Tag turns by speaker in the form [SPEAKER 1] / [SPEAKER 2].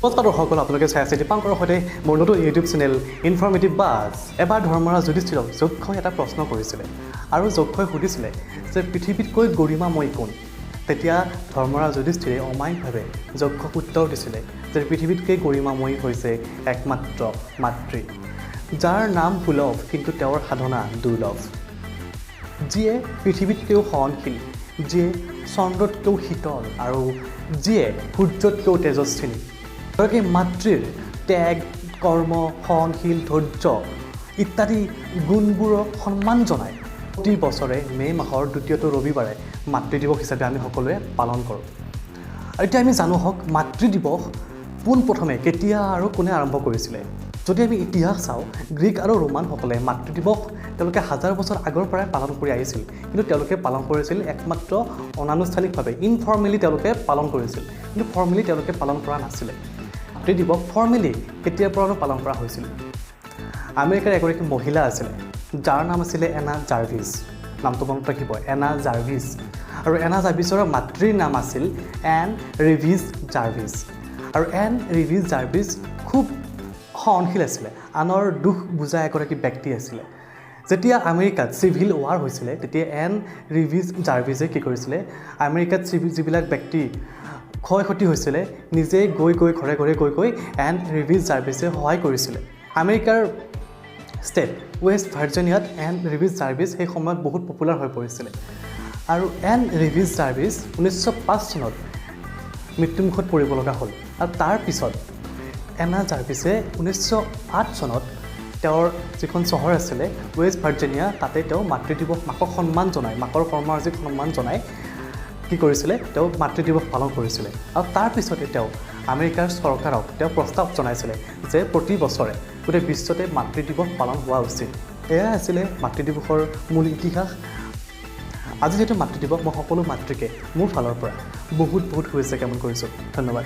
[SPEAKER 1] নমস্কাৰ দৰ্শকসকল, আপোনালোকে চাই আছে দীপাংকৰৰ সৈতে মোৰ নতুন ইউটিউব চেনেল ইনফৰ্মেটিভ বাছ। এবাৰ ধৰ্মৰাজ যুধিষ্ঠিৰক যক্ষই এটা প্ৰশ্ন কৰিছিলে আৰু যক্ষই সুধিছিলে যে পৃথিৱীতকৈ গৰিমাময়ী কোন? তেতিয়া ধৰ্মৰাজ যুধিষ্ঠিৰে অমায়িকভাৱে যক্ষক উত্তৰ দিছিলে যে পৃথিৱীতকৈ গৰিমাময়ী হৈছে একমাত্ৰ মাতৃ, যাৰ নাম সুলভ কিন্তু তেওঁৰ সাধনা দুৰ্লভ, যিয়ে পৃথিৱীতকৈও সহনশীল, যিয়ে চন্দ্ৰতকৈও শীতল আৰু যিয়ে সূৰ্যতকৈও তেজস্বিনী। গতিকে মাতৃৰ ত্যাগ, কৰ্ম, সহনশীল, ধৈৰ্য ইত্যাদি গুণবোৰক সন্মান জনাই প্ৰতি বছৰে মে' মাহৰ দ্বিতীয়টো ৰবিবাৰে মাতৃ দিৱস হিচাপে আমি সকলোৱে পালন কৰোঁ। আৰু এতিয়া আমি জানো হওক মাতৃ দিৱস পোনপ্ৰথমে কেতিয়া আৰু কোনে আৰম্ভ কৰিছিলে। যদি আমি ইতিহাস চাওঁ, গ্ৰীক আৰু ৰোমানসকলে মাতৃ দিৱস তেওঁলোকে হাজাৰ বছৰ আগৰ পৰাই পালন কৰি আহিছিল, কিন্তু তেওঁলোকে পালন কৰিছিল একমাত্ৰ অনানুষ্ঠানিকভাৱে, ইনফৰ্মেলি তেওঁলোকে পালন কৰিছিল, কিন্তু ফৰ্মেলি তেওঁলোকে পালন কৰা নাছিলে। মাতৃ দিৱস ফৰ্মেলি কেতিয়াৰ পৰানো পালন কৰা হৈছিল? আমেৰিকাৰ এগৰাকী মহিলা আছিলে যাৰ নাম আছিলে এনা জাৰ্ভিছ। নামটো মনত ৰাখিব, এনা জাৰ্ভিছ। আৰু এনা জাৰ্ভিছৰ মাতৃৰ নাম আছিল এন ৰিভিজ জাৰ্ভিছ। আৰু এন ৰিভিজ জাৰ্ভিছ খুব সহনশীল আছিলে, আনৰ দুখ বুজা এগৰাকী ব্যক্তি আছিলে। যেতিয়া আমেৰিকাত চিভিল ৱাৰ হৈছিলে, তেতিয়া এন ৰিভিজ জাৰ্ভিছে কি কৰিছিলে? আমেৰিকাত চিভিল যিবিলাক ব্যক্তি ক্ষয় ক্ষতি হৈছিলে, নিজে গৈ গৈ ঘৰে ঘৰে গৈ গৈ এন ৰিভিজ জাৰ্ভিছে সহায় কৰিছিলে। আমেৰিকাৰ state west ভাৰ্জিনিয়াত N revise Jarvis সেই সময়ত বহুত পপুলাৰ হৈ পৰিছিলে। আৰু এন ৰিভিজ জাৰ্ভিছ 1905 চনত মৃত্যুমুখত পৰিব লগা হ'ল। আৰু তাৰপিছত এনা জাৰ্ভিছে 1908 চনত তেওঁৰ যিখন চহৰ আছিলে ৱেষ্ট ভাৰ্জিনিয়া, তাতে তেওঁ মাতৃ দিৱস মাকক সন্মান জনাই, মাকৰ কৰ্মৰাজিক সন্মান জনাই কি কৰিছিলে? তেওঁ মাতৃ দিৱস পালন কৰিছিলে। আৰু তাৰপিছতে তেওঁ আমেৰিকাৰ চৰকাৰক তেওঁ প্ৰস্তাৱ জনাইছিলে যে প্ৰতি বছৰে গোটেই বিশ্বতে মাতৃ দিৱস পালন হোৱা উচিত। এয়াই আছিলে মাতৃ দিৱসৰ মূল ইতিহাস। আজি যিহেতু মাতৃ দিৱস, মই সকলো মাতৃকে মোৰ ফালৰ পৰা বহুত বহুত শুভেচ্ছা জ্ঞাপন কৰিছোঁ। ধন্যবাদ।